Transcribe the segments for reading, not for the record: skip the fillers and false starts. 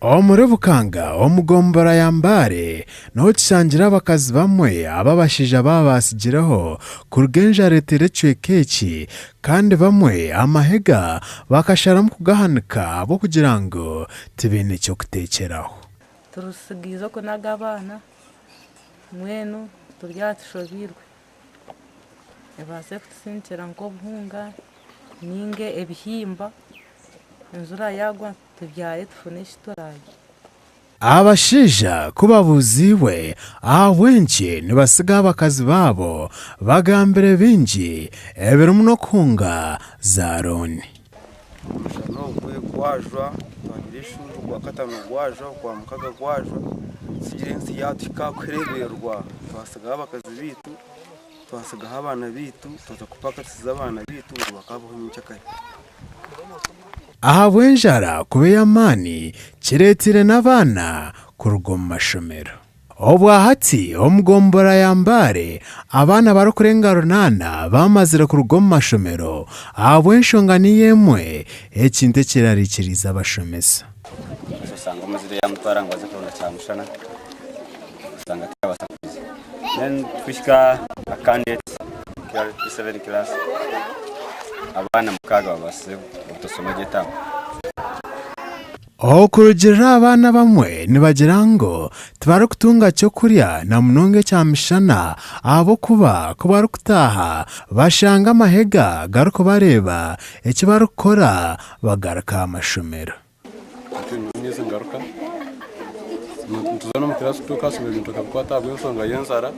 Omuri Bukanga omu gombora ya Mbale niho tushangire abakazi bamwe abu abashaija baabo baatsigireho kuruga enjara eteire ekicweka eki kandi bamwe amahega bakasharamu kugahanika ahabw'okugira ngu tibaine ky'okuteekyeraho. Turusigaize okunaga abaana mbwenu turi aha tushobeirwe. Ebaase kutusindikira nk'obuhunga ninga ebihimba enjura yaagwa tubyare tufune eki turaarye. Abashaija ku babuuziibwe ahabw'enki nibatsiga abakazi baabo, bagambire bingi ebirimu n'okuhunga zaarooni. Omushana ogwe gwajwa twagira eshuubi ogwakataano gwajwa ogwamukaga gwajwa tsigire ensi yatuhika aha kuhereberwa twasigaho abakazi baitu twasigaho abaana baitu twaza kupakasiza abaana baitu ngu bakabaho nyenkyakare. Ahabw'enjara kuba ey'amaani kireeteire n'abaana kuruga omu mashomero. Obwa hati omu gombora ya Mbale abaana barikurenga runaana baamazire kuruga omu mashomero ahabw'enshonga niyo emwe, ekintu ekirarikiriize abashomesa. Osanga omuzire yamutwara ngu aze kuronda kyamushana osanga tiyabasa kuza. Then tuhika akandeti P7 class abaana mukaaga babasize obutashoma gye term. Okurugiirira abaana abamwe nibagira ngu tibarikutunga ky'okurya na munonga ekya mishana ahabw'okuba ku barikutaaha bashanga amahega garikubareeba eki barikukora bagaruka aha mashomero. Hati nyowe ngaruka nituza n'omu kiraasi tukashoma ebintu tukabikwata ahabw'enshonga y'enjara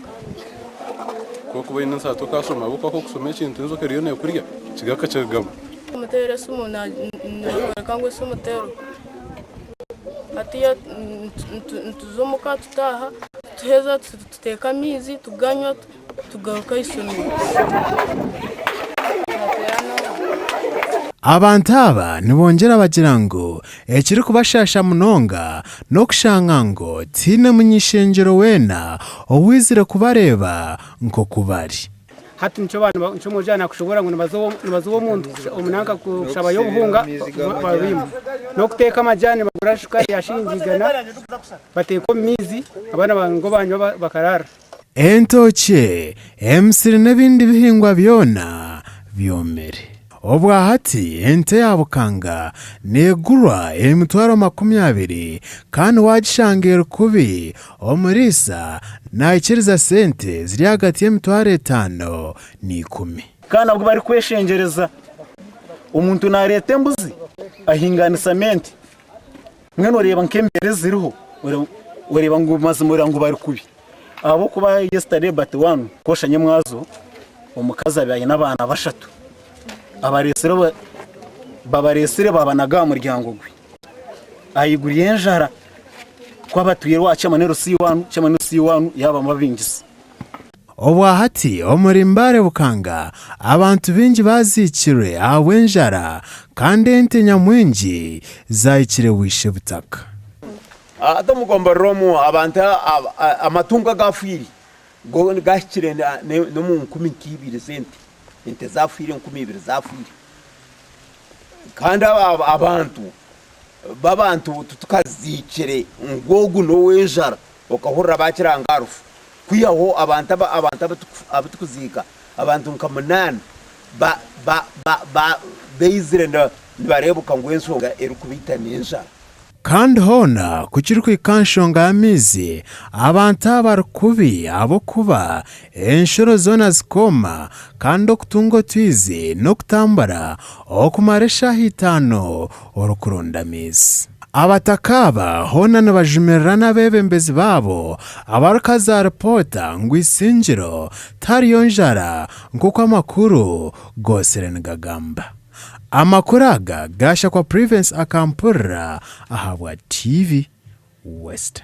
ku orikuba oine enjara tokashoma ahabw'okuba ku orikusoma ekintu enjoka eriyo neekurya kigaruka kirugamu. Kumuteera esimu nibayoreka ngu esimu teriho. Hatiiya nituza omuka tutaaha tuheeza tuteeka amaizi tuganywa tugaruka aha ishomero. Abantu aba nibongyera bagira ngu ekirikubashaasha munonga n'okushanga ngu tihaine muny'ishengyero weena owaizire kubareeba nk'oku bari. Hati nikyo abantu nikyo omwojo nakushobora ngu nibaza nibaza ow'omuntu omunanka kushabayo obuhunga babiima. N'okuteeka amajani bagura shukaari ya shiringi igana bateeka omu maizi abaana ngu banywa bakaraara. Entookye, emisiri n'ebindi bihingwa byona byomire. Obwahati ente ya Bukanga neegurwa emitwaro 20 kandi waagishanga eri kubi, omuriisa naikiriza sente ziri ahagati y'emitwaro etaano na ikumi. Kandi nabwo barikweshengyereza omuntu nareeta embuzi ahinganisamu ente mbwenu oreeba nk'embeera eziriho oreeba ngu mazima oreeba ngu bari kubi ahabw'okuba yesterday but one kosha nyemwazo omukazi abaire aine abaana bashatu abareetsire babareetsire babanaga aha muryango gwe ahaiguru y'enjara ku abatwire owa chairman LC1 chairman LC1 yaabamubingisa. Obwahati omuri Mbale Bukanga abantu baingi baziikirwe ahabw'enjara kandi ente nyamwingi zahikire bwishe butaka. Hati omu gomborora omu abantu amatungo agafiire go gahikire n'omu nkumi nk'ibiri z'ente, ente zafiire enkumi ibiri zafiire kandi abantu b'abantu titukaziikire ngu ogu n'ow'enjara okahurira bakiranga aha rufu kwihaho abantu abantu abu tukuziika abantu nka munaana baizire nibareebuka ngu enshonga erikubaita n'enjara. Kandi hoona ku kirikuhika aha nshonga y'amaizi, abantu aba bari kubi ahabw'okuba enshuro zoona zikooma, kandi okutunga otwizi n'okutambura okumara eshaaha itaano orikuronda amaizi. Abataka aba hoona nibajumirira n'abeebembezi baabo abarikuha ripoota ngu Isingiro tihariyo njara nk'oku amakuru gootsire nigagamba. Amakuru aga gaashakwa Privence Akampurira ahabwa TV West.